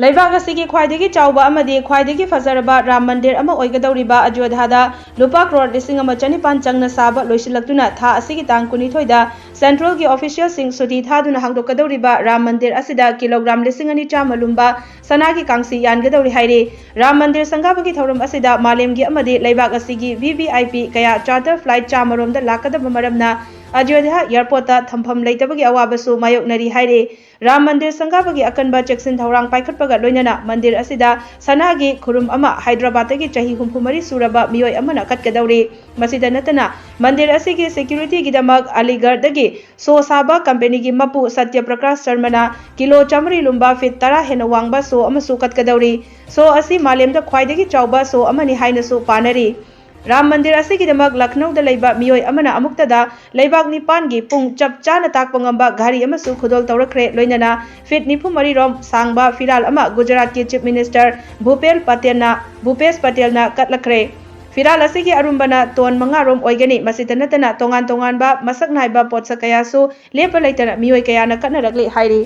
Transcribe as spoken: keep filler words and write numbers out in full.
ꯂꯩꯕꯥꯛ ꯑꯁꯤꯒꯤ ꯈ꯭ꯋꯥꯏꯗꯒꯤ ꯆꯥꯎꯕ ꯑꯃꯗꯤ ꯈ꯭ꯋꯥꯏꯗꯒꯤ ꯐꯖꯔꯕ ꯔꯥꯝ ꯃꯟꯗꯤꯔ ꯑꯃ ꯑꯣꯏꯒꯗꯧꯔꯤꯕ ꯑꯌꯣꯙ꯭ꯌꯥꯗ ꯂꯨꯄꯥ ꯀ꯭ꯔꯣꯔ ꯂꯤꯁꯤꯡ ꯑꯃ ꯆꯅꯤꯄꯥꯟ ꯆꯪꯅ ꯁꯥꯕ ꯂꯣꯏꯁꯤꯜꯂꯛꯇꯨꯅ ꯊꯥ ꯑꯁꯤꯒꯤ ꯇꯥꯡ ꯀꯨꯟꯅꯤꯊꯣꯏꯗ ꯁꯦꯟꯇ꯭ꯔꯦꯜꯒꯤ ꯑꯣꯐꯤꯁꯤꯌꯦꯜꯁꯤꯡ ꯁꯨꯇꯤ ꯊꯥꯗꯨꯅ ꯍꯥꯡꯗꯣꯛꯀꯗꯧꯔꯤꯕ ꯔꯥꯝ ꯃꯟꯗꯤꯔ ꯑꯁꯤꯗ ꯀꯤꯂꯣꯒ꯭ꯔꯥꯝ ꯂꯤꯁꯤꯡ ꯑꯅꯤ ꯆꯥꯝꯃ ꯂꯨꯝꯕ ꯁꯅꯥꯒꯤ ꯀꯥꯡꯁꯤ ꯌꯥꯟꯒꯗꯧꯔꯤ ꯍꯥꯏꯔꯤ꯫ ꯔꯥꯝ ꯃꯟꯗꯤꯔ ꯁꯪꯒꯥꯕꯒꯤ ꯊꯧꯔꯝ ꯑꯁꯤꯗ ꯃꯥꯂꯦꯝꯒꯤ ꯑꯃꯗꯤ ꯂꯩꯕꯥꯛ ꯑꯁꯤꯒꯤ ꯚꯤ ꯚꯤ ꯑꯥꯏ ꯄꯤ ꯀꯌꯥ ꯆꯥꯔꯇꯔ ꯐ꯭ꯂꯥꯏꯠ ꯆꯥꯝꯃꯔꯣꯝꯗ ꯂꯥꯛꯀꯗꯕ ꯃꯔꯝꯅ ꯑꯌꯣꯙ꯭ꯌꯥ ꯑꯦꯌꯔꯄꯣꯔꯠꯇ ꯊꯝꯐꯝ ꯂꯩꯇꯕꯒꯤ ꯑꯋꯥꯕꯁꯨ ꯃꯥꯌꯣꯛꯅꯔꯤ ꯍꯥꯏꯔꯤ꯫ ꯔꯥꯝ ꯃꯟꯗꯤꯔ ꯁꯪꯒꯥꯕꯒꯤ ꯑꯀꯟꯕ ꯆꯦꯛꯁꯤꯟ ꯊꯧꯔꯥꯡ ꯄꯥꯏꯈꯠꯄꯒ ꯂꯣꯏꯅꯅ ꯃꯟꯗꯤꯔ ꯑꯁꯤꯗ ꯁꯅꯥꯒꯤ ꯈꯨꯔꯨꯝ ꯑꯃ ꯍꯥꯏꯗ꯭ꯔꯕꯥꯗꯇꯒꯤ ꯆꯍꯤ ꯍꯨꯝꯐꯨ ꯃꯔꯤ ꯁꯨꯔꯕ ꯃꯤꯑꯣꯏ ꯑꯃꯅ ꯀꯠꯀꯗꯧꯔꯤ꯫ ꯃꯁꯤꯗ ꯅꯠꯇꯅ ꯃꯟꯗꯤꯔ ꯑꯁꯤꯒꯤ ꯁꯦꯀ꯭ꯌꯨꯔꯤꯇꯤꯒꯤꯗꯃꯛ ꯑꯂꯤꯒꯔꯗꯒꯤ ꯁꯣ ꯁꯥꯕ ꯀꯝꯄꯦꯅꯤꯒꯤ ꯃꯄꯨ ꯁꯇ꯭ꯌ ꯄ꯭ꯔꯀꯥꯁ ꯁꯔꯃꯅ ꯀꯤꯂꯣ ꯆꯥꯃꯔꯤ ꯂꯨꯝꯕ ꯐꯤꯠ ꯇꯔꯥ ꯍꯦꯟꯅ ꯋꯥꯡꯕ ꯁꯣ ꯑꯃꯁꯨ ꯀꯠꯀꯗꯧꯔꯤ꯫ ꯁꯣ ꯑꯁꯤ ꯃꯥꯂꯦꯝꯗ ꯈ꯭ꯋꯥꯏꯗꯒꯤ ꯆꯥꯎꯕ ꯁꯣ ꯑꯃꯅꯤ ꯍꯥꯏꯅꯁꯨ ꯄꯥꯅꯔꯤ꯫ ꯔꯥꯝ ꯃꯟꯗꯤꯔ ꯑꯁꯤꯒꯤꯗꯃꯛ ꯂꯈꯅꯧꯗ ꯂꯩꯕ ꯃꯤꯑꯣꯏ ꯑꯃꯅ ꯑꯃꯨꯛꯇꯗ ꯂꯩꯕꯥꯛ ꯅꯤꯄꯥꯟꯒꯤ ꯄꯨꯡ ꯆꯞ ꯆꯥꯅ ꯇꯥꯛꯄ ꯉꯝꯕ ꯘꯔꯤ ꯑꯃꯁꯨ ꯈꯨꯗꯣꯜ ꯇꯧꯔꯛꯈ꯭ꯔꯦ, ꯂꯣꯏꯅꯅ ꯐꯤꯠ ꯅꯤꯐꯨ ꯃꯔꯤ ꯔꯣꯝ ꯁꯥꯡꯕ ꯐꯤꯔꯥꯜ ꯑꯃ ꯒꯨꯖꯔꯥꯠꯀꯤ ꯆꯤꯐ ꯃꯤꯅꯤꯁꯇꯔ ꯚꯨꯄꯦꯜ ꯄꯇꯦꯜꯅ, ꯚꯨꯄꯦꯁ ꯄꯇꯦꯜꯅ ꯀꯠꯂꯛꯈ꯭ꯔꯦ꯫ ꯐꯤꯔꯥꯜ ꯑꯁꯤꯒꯤ ꯑꯔꯨꯝꯕꯅ ꯇꯣꯟ ꯃꯉꯥ ꯔꯣꯝ ꯑꯣꯏꯒꯅꯤ꯫ ꯃꯁꯤꯇ ꯅꯠꯇꯅ ꯇꯣꯉꯥꯟ ꯇꯣꯉꯥꯟꯕ ꯃꯁꯛ ꯅꯥꯏꯕ ꯄꯣꯠꯁꯛ ꯀꯌꯥꯁꯨ ꯂꯦꯞꯄ ꯂꯩꯇꯅ ꯃꯤꯑꯣꯏ ꯀꯌꯥꯅ ꯀꯠꯅꯔꯛꯂꯤ ꯍꯥꯏꯔꯤ꯫